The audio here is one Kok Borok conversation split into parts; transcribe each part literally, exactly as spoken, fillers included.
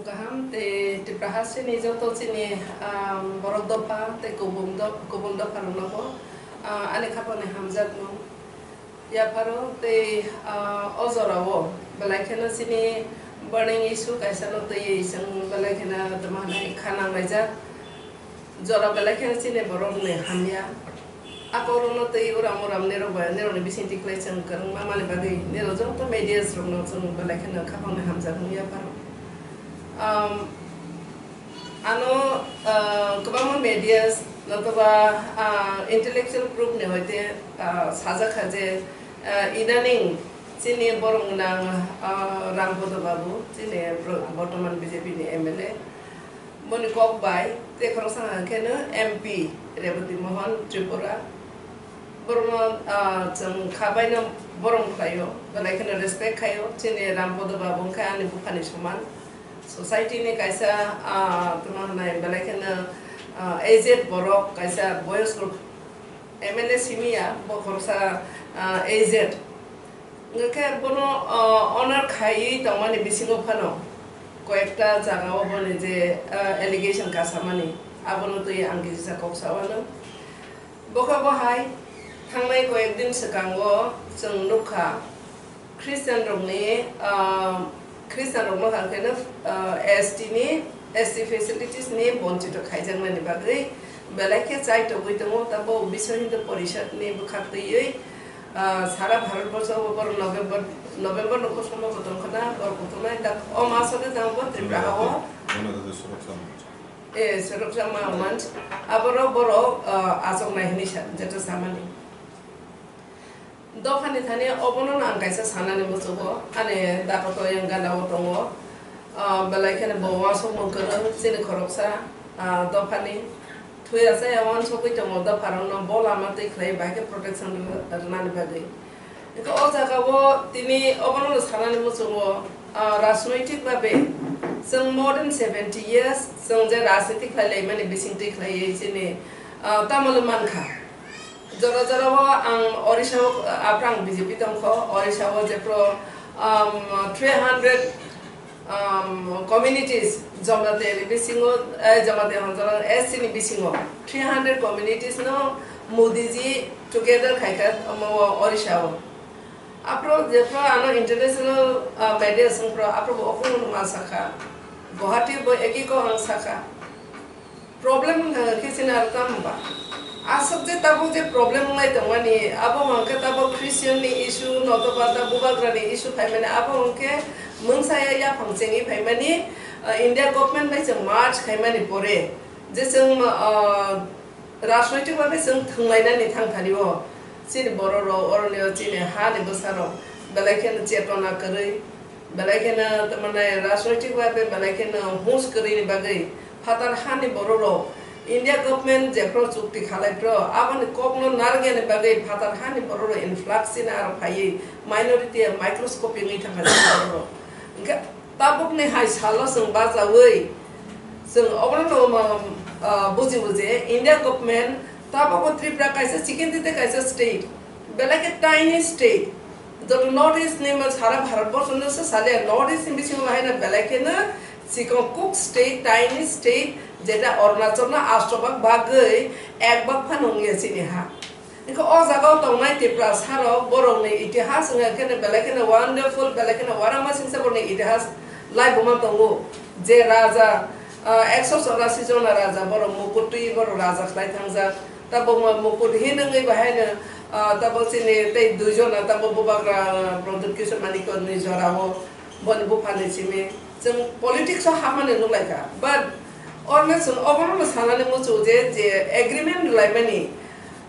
Kaham tei Tipra hasteni joto chini, um, borok dopha tei kubun do-, kubun dopha rokno bo, uh, ani khapangni hamjakmung yapharo tei, uh, o jorao belai kheno chini burning issue kaisa no twiwi chwng belai kheno tamo hinwi kha nanglaijak. Jora belai kheno chini borok ni hamya. Akorokno twi uram uram nirok bai, nirokni bisingtwi khlai chwng kwrwngma mani bagwi nirok joto medias rokno chwng belai kheno khapangni hamjakmung yapharo. Um, ano, uh, kwbangma medias notoba, uh, intellectual group ni hoite, uh, sajak kha je, uh, idaning chini borok gwnang, uh, Rampodo Babu, chini bro-, bortoman B J P ni M L A. Boni kok bai tei khoroksa hwnkhe no M P Reboti Mohan Tripura. Borokno, ah, chwng kha baino borom khlaio, belai kheno respect khaio. Chini Rampodo Babu wngkha ani buphani soman. Society ni kaisa, ah, tamo hwnai belai kheno, ah, aged borok, kaisa boyosko M L A simi ya, bo khoroksa, ah, aged. Hwnkhe bono, ah, honor khaiwi tongmani bisingo phano koyekta jagao boni je, ah, allegation kasamani, abono twi ang kisa kok sa uanw. Bokha bo hai thangnai koyek din swkango chwng nukha Christian rokni, ah, Christian rokno hwnkhe no, ah, S T ni, S T facilities ni bonchito khaijaknani bagwi belai khe chaitogwi tongo, tabo Biswa Hindu Porishad ni bwkhak twiwi, ah, sara Bharat borsho o borok November, November no kosom bo tongkha na, borok kotorma da o maso de tamo bo Tripura ha o. Gana Dada Suroksha Manch. Eh, Suroksha Ma-, Manch. Aborok borok, ah, achoknai hinwi sa, jeto samani. Dophani thani obono ang kaisa sanani muchungo, ani dakoto yang gana o tongo. Ah, belai kheno bo uansukmung kwrwng chini khoroksa, ah, dophani. Thwi rasa ya uansukgwi tongo dopharokno bo lama twi khlai bai khe protection rw-, rwnani bagwi. Hwnkhe o jagao tini obono sanani muchungo, ah, rajnoitik babe chwng more than seventy years chwng je rajniti khlai laimani bisingtwi khlaiwi chini, ah, tamolo mankha. Jora jora o ang Orissa o, ah, aprang B J P tongkho, Orissa o jephru, um, three hundred, um, communities, Jamatia ni bisingo, eh, Jamatia hwnjak S T ni bisingo three hundred communities no Modi ji together khaikha omo o Orissa o. Aphro jephru ano international, ah, media swngphru aphro bo okhum ma sakha, Guwahati bo eki ko ang sakha. Problem wngkha khe chini aro tamo ba? Aswk je tabuk je problem wnglai tongmani, abo hwnkhe tabuk Christian ni issue, notoba ta bubagra ni issue phaimani, abo hwnkhe mungsa ya yaphang chengwi phaimani, ah, India government bai chwng merge khaimani pore, je chwng, ah, rajnoitik babe chwng thwnglainani thangthani o, chini borok rok, oroni o chini ha ni bwsa rok belai kheno chetona kwrwi, belai kheno, tamani, rajnoitik babe belai kheno hus kwrwini bagwi phatar hani bororok India government jephru chukti khalaiphru aboni kokno narwknani bagwi phatar hani bororok influx chini aro phaiwi minority microscopic wngwi thangkha chini bororok. Hwnkhe tabukni hai salo chwng bachaui chwng obono, ah, buji buji India government tabukbo Tripura kaisa chikintwite kaisa state, belai khe tiny state. Joto North East ni ma sara Bharat borso no se sale, North East ni bisingo haino belai kheno chikon kuk state, tiny state, jeta Arunachal no asto bhag bagwi ek bhag phano wngya chini ha. Hwnkhe o jaga o tongnai Tiprasa rok borok ni itihas wngya kheno belai kheno wonderful, belai kheno uanama singsa borok ni itihas lai buma tongo. Je raja, ah, ekso chorasi jona raja borok mukut twi borok raja khlai thangjak. Tabuk ma mukut hin wngwi bahaino, ah, tabuk chini tei dui jona tabuk bubagra Pradyut Kishore Manikya ni jora o boni bupha ni simi chwng politics o hapmani nukhlaikha. But orne chwng obono no sanani muchungo je, je agreement rwlaimani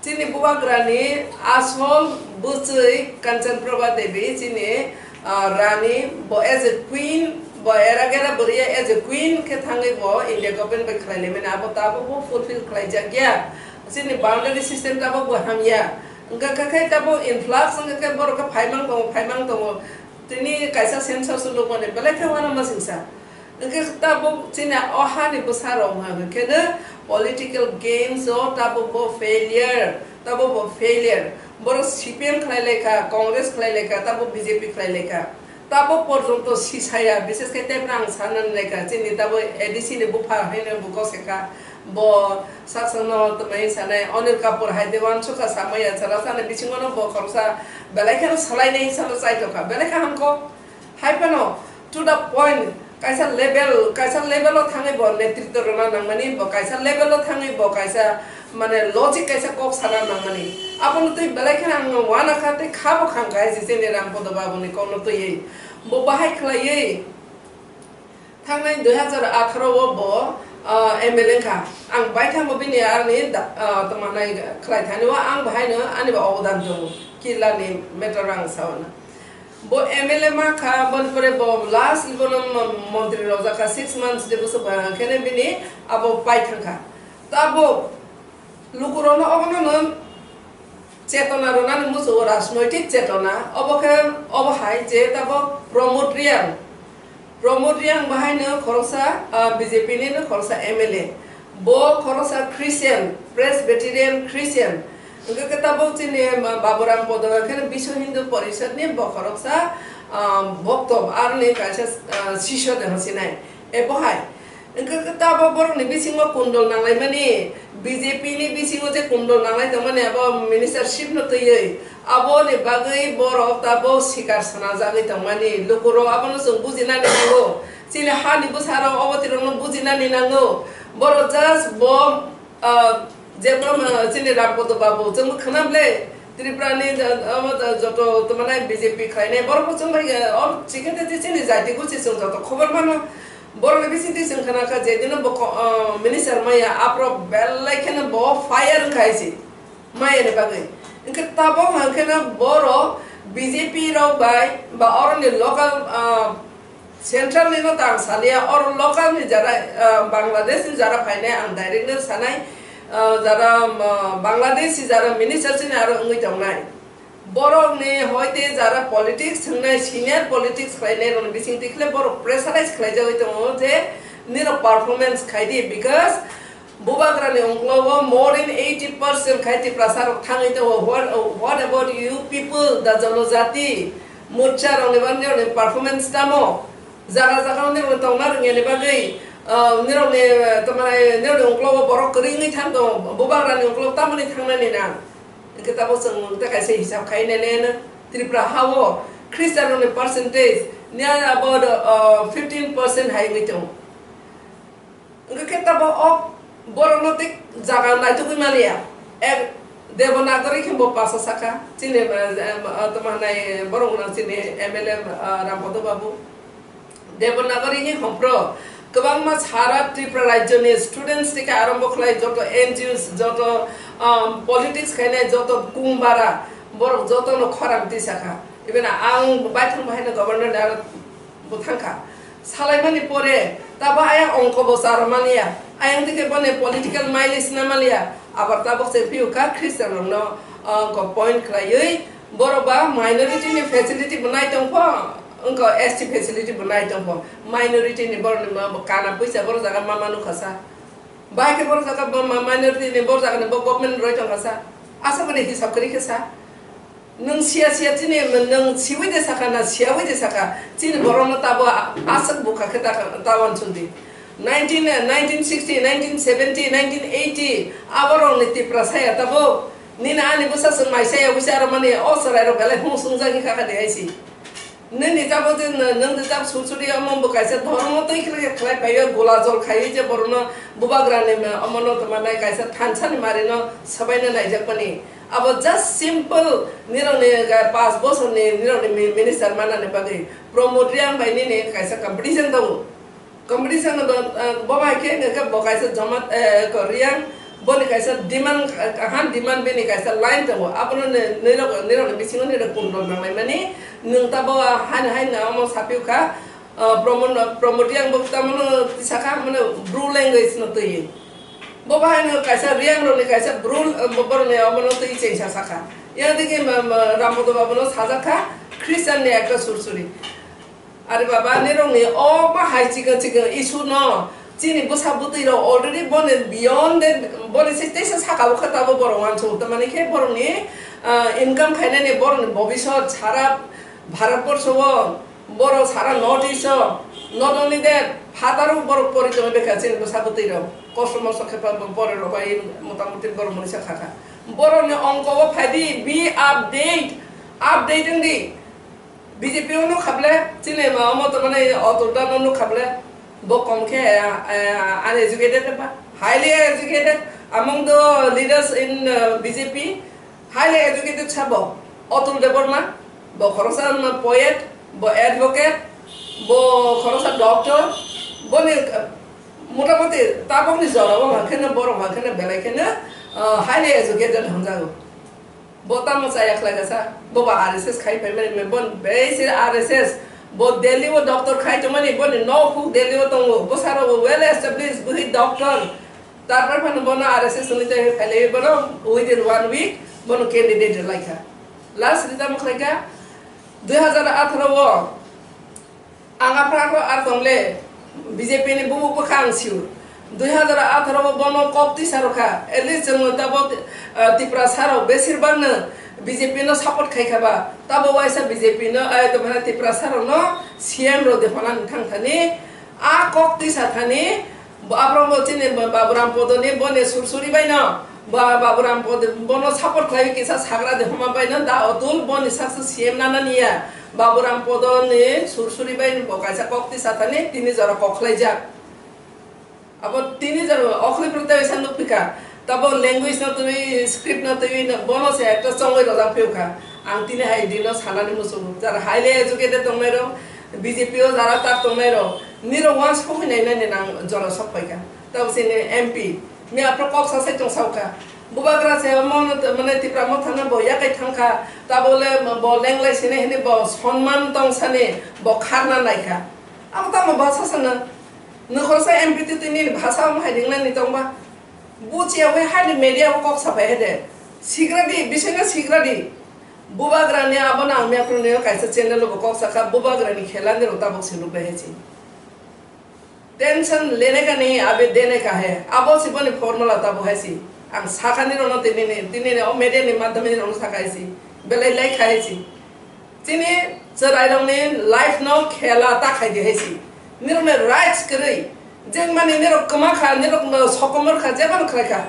chini bubagra ni asol bwchwi Kanchan Prabha Devi chini, ah, Rani bo as a queen, bo era gera bwrwiya as a queen khe thangwi bo India government bai khlai laimani, abo tabuk bo fulfill khlai jakya. Chini boundary system tabuk bo hamya. Wngkha khe, khe tabuk influx wngkha khe borok khe phaimang tongo, phaimang tongo. Tini kaisa census nukmani belai khe uanama singsa. Wngkhe tabuk chini o hani bwsa rok wngkha khe no political games o tabuk bo failure, tabuk bo failure. Borok C P M khlai laikha, Congress khlai laikha, tabuk B J P khlai laikha. Tabo porjonto sisaya, bises khe tebra ang sanani naikha, chini tabo A D C ni bupha haino buko sekha, bo saksangno twmai sanai, Anil Kapoor hai de wansukha samaya chwla chani bisingono bo khoroksa belai kheno swlainai hisabo chaitokha, belai khe hamkho. Hai phano to the point, kaisa level, kaisa level o thangwi bo netritto rwna nangmani, bo kaisa level o thangwi bo kaisa, mane, logic kaisa kok sana nangmani. Abono twi belai kheno ang uanakha tei khabo khangkha hai se chini Rampodo Babuni kokno twiwi. Bo bahai khlaiwi thangnai dui hazar atharo o bo, ah, M L A wngkha. Ang baithangbo bini aroni da-, ah, tongmanai khlai thani o ang bahaino ani bo obodan tongo. Kirlani matter o ang sao na. Bo M L A ma kha, boni pore bo last bono mo-, montri rok jakha, six months de bwswk ba khene bini abo pai thangkha. Tabuk lukurokno obono no chetona rwnani muchungo, rajnoitik chetona, obo khe obo hai je tabuk Pramod Reang, Pramod Reang bahaino khoroksa, ah, B J P ni no khoroksa M L A. Bo khoroksa Christian, Presbyterian Christian. Hwnkhe khe tabuk chini, ah, Baburam Podo khe Biswa Hindu Porishad ni bo khoroksa, ah, bokto aroni kaisa, ah, sisyo de hosinai. E bo hai. Hwnkhe khe tabuk borokni bisingo kundol nanglaimani, B J P ni bisingo je kundol nanglai tongmani abo ministership no twiwi. Aboni bagwi borok tabuk sikar sanajagwi tongmani, lukurok abono chwng bujinani nango. Chini hani bwsarok obo tirokno bujinani nango. Borok just bo, ah, jebwrwng, ah, chini Rampodo Babu, chwngbo khwnam le Tripura ni, ah, omo joto tongmani B J P khlainai borokbo chwng bai, ah, or chikhe tei chini jati guchi chwng joto khobor mano. Borokni bisingtwi chwng khna kha je dino bo ko-, ah, minister maya aphuru belai kheno bo fire wngkha hai se. Mayani bagwi. Hwnkhe tabuk hwnkhe no borok B J P rok bai ba oroni local, ah, central ni no ta ang saliya, oro local ni jara, ah, Bangladesh ni jara phainai ang direct no sanai, ah, jara, ah, Bangladesh ni jara minister chini aro wngwi tongnai. Borok ni hoite jara politics thwngnai, senior politics khlainai rokni bisingtwi khle borok pressurize khlaijagwi tongo je nirok performance khai di, because Bubagrani ungklogo more than eighty percent khai Tiprasa rok thangwi tongo. What, what about you people, the Janajati? Murcha rokni ba nirokni performance tamo? Jaga jaga nirokni tongna rwngya ni bagwi, ah, nirokni, ah, tamani nirokni ungklogo borok kwrwi wngwi thang tongo. Bubagrani ungklogo tamoni thangnani na? Hwnkhe tabuk chwng ta kaisa hisab khai nai nai no Tripura ha o Christian rokni percentage near about, ah, fifteen percent hai wngwi tongo. Hwnkhe khe tabuk o borokno tei jaga naitugwi maliya. Ek Devanagari khe bo pasa saka. Chini, eh, eh, tamo hwnai borok gwnang chini M L A, eh, Rampodo Babu. Devanagari ni hompro kwbangma sara Tripura rajyoni students theke arombo khlai joto N G Os, joto, um, politics khainai joto kungbara borok jotono khorang tisakha. Even ang baithang bahaino governor ni aro bo thangkha. Salaimani pore tabo ayang ongko bo charwmaliya, ayang dike boni political mileage namaliya, abar tabok se phiyu kha Christian rokno, ah, ongko point khlaiwi, borok ba minority ni facility bo nai tongpho, ongko S T facility bo nai tongpho, minority ni borok ni ma bo kana puisa borok jaga ma manu khasa, bai khe borok jaga bo ma minority ni borok jaga ni bo government roi tongkhasa, asa boni hisab kwrwi khe sa. Nwng siya siya chini, nwng siwi de saka na siyawi de saka, chini borokno tabo a-, aswk bukha khe ta, ta uansuk di. Nineteen, nineteen sixty, nineteen seventy, nineteen eighty, aborokni Tiprasa ya tabo. Nini ani bwsa swng mai saya bwsa aro mani o chwrairok belai hung swngjak hi kha kha de hai si. Nini tabo je nw-, nwng de tabo sursuri omo bo kaisa dhormo twi khlai khlai phaio, gola jol khaiwi je borokno bubagrani ma-, omono tongmanai kaisa thansa ni marino swbaino naijakmani. Abo just simple nirokni ga-, panch bosorni nirokni mi-, minister manani bagwi Pramod Reang bai nini kaisa competition tongo. Competition no, eh, bo bai khe hwnkhe bo kaisa Jamatia, eh, ko Reang, boni kaisa demand, eh, kaham demand bini kaisa line tongo. Abono ni, nirok, nirokni bisingo nirok kundol nanglaimani, nwng tabo, ah, haino haino omo saphiu kha, ah, Pramod, Pramod Reang bo tamo no tisakha, mane Bru language no twi. Bo bahaino kaisa Reang rokni kaisa Bru, eh, bo-, borokni omono twi chengsa sakha. Yang digi ma, ma, Rampodo Babu no sajak kha, Christian ni ekta sursuri. Are baba, nirokni o bahai chikon chikon issue no chini bwsa bwtwi rok already boni beyond the, boni se teisa saka o khe tabo borok uansuk, tamani khe borokni, ah, income khainani borokni bobisot sara Bharat borsho o Borok sara North East o, not only that, phataro borok pori tongwi bekha chini bwsa bwtwi rok. Kosto mosto khe pa borok rok bai motamuti borok mwnwi sa kha kha. Borok ni ongko o phai di, be update, update wng di. B J P o nuk kha ble, chini ma omo to mane Atul Da no nuk kha ble, bo kom khe, eh, uneducated ba, highly educated among the leaders in, eh, B J P. Highly educated sabo, Atul Debbarma, bo khoroksa poet, bo advocate, bo khoroksa doctor, boni, eh, motamuti tabokni jorao hwnkheno borok hwnkheno belai kheno, eh, highly educated hwnjago. Bo tamo chaya khlaijasa, bo ba R S S khai phaimani, bo besi R S S, bo Delhi o doctor khai tongmani, boni nok huk Delhi o tongo, bwsarok well established, bwhi doctor, Tarpor phano bono R S S ni tei phailaiwi bono within one week bono candidate rwlaikha. Last rita mwkhlaikha dui hazar atharo o ang aphra aphra ar tongle B J P ni bubu bwkha ang sio. Dui hazar atharo o bono kok tisa rwkha. At least chwng tabok, ah, Tiprasa rok besir bak no B J P no support khaikha ba. Tabo waisa B J P no, ai, to mane Tiprasa rok no C M rok de phana thang thani. A kok tisa thani Bo aphro bo chini Baburam Podoni boni sursuri bai no. Ba Baburam Pod bono support khlai kisa sagra de homa bai no da Atul boni saksa C M nana niya. Baburam Podoni sursuri bai bo kaisa kok tisa thani tini jora kok khlai jak. Abo tini jora okhli protest sa nuk pika. Tabo language no twi, script no twi, bono se ekta chongwi rojak phiyokha. Ang tini hai dino sanani muchungo. Jara highly educated tongnai rok, B J P o jara tak tongnai rok, nirok wansuk hwnwi nainani nang jora sok paikha. Tabo chini M P, miya pro kok sa sai tong saukha. Bubagra se mo mane Tipra Motha no bo yakai thangkha. Tabo le bo lenglai sini hini bo sonman tong sani bo kharna naikha. Abo tamo bhasa sana. Nwkhorsa M P twi twi nini bhasa omo hai ringnani tongba. Buchiya wi haini media o kok sapai hede. Sigradi, bisingno sigradi. Bubagrani abo nang mepro ni kaisa channel o bo kok saka, Bubagrani khela ni rok tabok se nukbai hai si. Tension lene ka nahi, abhi dene ka hai. Abo si boni formula tabo hai si. Ang sakani rokno tini ni, tini ni o media ni madhyame ni rokno saka hai si. Belai lai khai hai si. Chini chwrairokni life no khela ta khai di hai si. Nirokni rights kwrwi. Jeng mani nirok kwma kha, nirok no sokomor kha, jeba no khlai kha.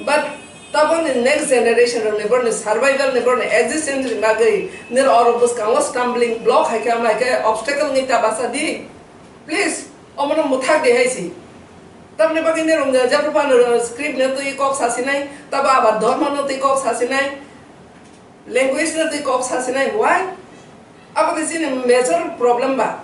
But taboni next generation rokni borni survival ni borni existence ni bagwi nirok oro bwskango stumbling block hai khe, amai khe obstacle wngwi ta basa di. Please, omono mwthak di hai si. Tamni bagwi nirok no jatro phano script no twi kok sasinai, tabo abar dharma no twi kok sasinai. Language no twi kok sasinai, why? Abo khe chini major problem ba.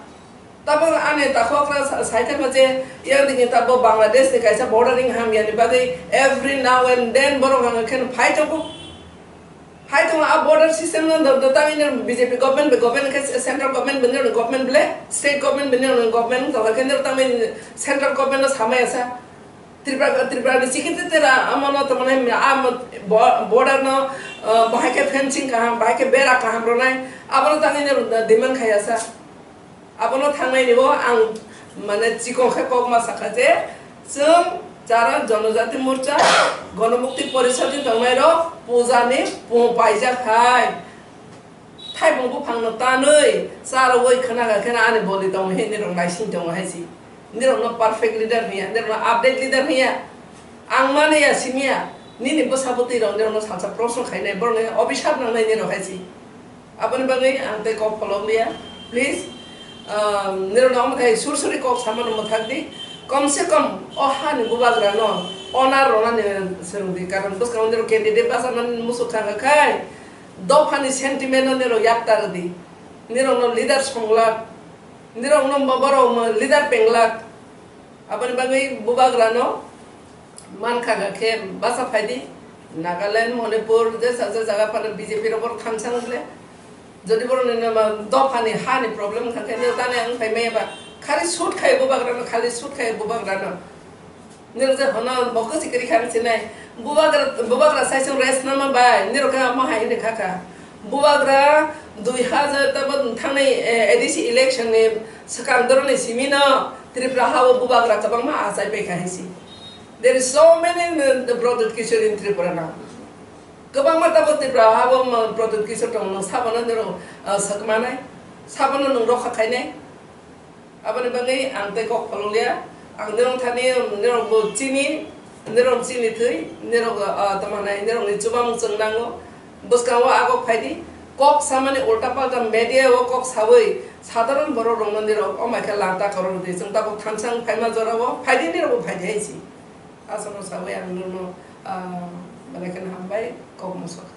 Tabo ani takhok ra sa-, saithakma je yang digi tabo Bangladesh ni kaisa bordering hamya ni bagwi every now and then borok ang khen phai tongo. Phai tongo a border system no do, do tangwi no B J P government be government khe central government be no government ble, state government be no government to khe no tangwi central government no samaya sa. Tripura, Tripura ni chikitwi tera, amo no tamo nai, amo bo-, border no, ah, bahai khe fencing kaham, bahai khe bera kaham rwnai, abo no tangwi no demand khaya sa. Abo no thangnai ni bo ang mane chikon khe kok ma sakha je, chwng Chara Jonojati Morcha, Gonomukti Porishad ni tongnai rok puja ni pung paijak hai. Thaibung buphangno tanwi, charwi khwnaga kheno ani body tongo he, nirok naising tongo hai si. Nirokno perfect leader hiya, nirokno update leader hiya. Ang mani ya simiya, nini bwsa bwtwi rok nirokno salsa proshno khainai, borokno obisap nangnai nirok hai si. Aboni bagwi ang tei kok pholok liya. Please, um, nirokno omo thai sur suri kok samano mwthak di. Kom se kom o hani bubagrano honor rwnani swrwng di, karon bwskango nirok candidate bachamani musuk thangkha khai. Dophani sentiment no nirok yakta rwdi. Nirokno leader songlak. Nirokno bo-, borok mo leader penglak. Aboni bagwi bubagrano mankha ga khe bacha phaidi. Nagaland, Manipur, jesa je jaga phano B J P rok borok thangsang le. Jodi borok ni nama dophani hani problem kha khe nirok tani ang phai maya ba. Khali shoot khai bubagrano, khali shoot khai bubagrano. Nirok je hono bo kwchwi kwrwi kha wng sinai. Bubagra, bubagra sai chwng rest nangma bai. Nirok khe omo hai hwnwi kha kha. Bubagra dui hazar tabo thangni, eh, A D C election ni swkang doroni simi no Tripura ha o bubagra kwbangma achai pai kha hai si. There is so many, uh, the Pradyut Kishore in Tripura now. Kwbangma tabo Tripura ha o, um, Pradyut Kishore tong no sabo no nirok, uh, sakmanai. Sabono nwng rokha khainai. Aboni bagwi ang tei kok pholokliya. Ang nirok thani, nirok bo chini, nirok chini thwi, nirok, ah, tamo hwnai, nirokni chubamung chwng nango. Bwskango agok phaidi, kok samani ulta palta media o kok sawi, sadharon borok rokno nirok o maikha lanta korok di. Chwng tabuk thamsang phaima jorao phaidi, nirok bo phaidi hai si. Aswkno sawi ang nirokno, ah, belai kheno hambai, kok mosok.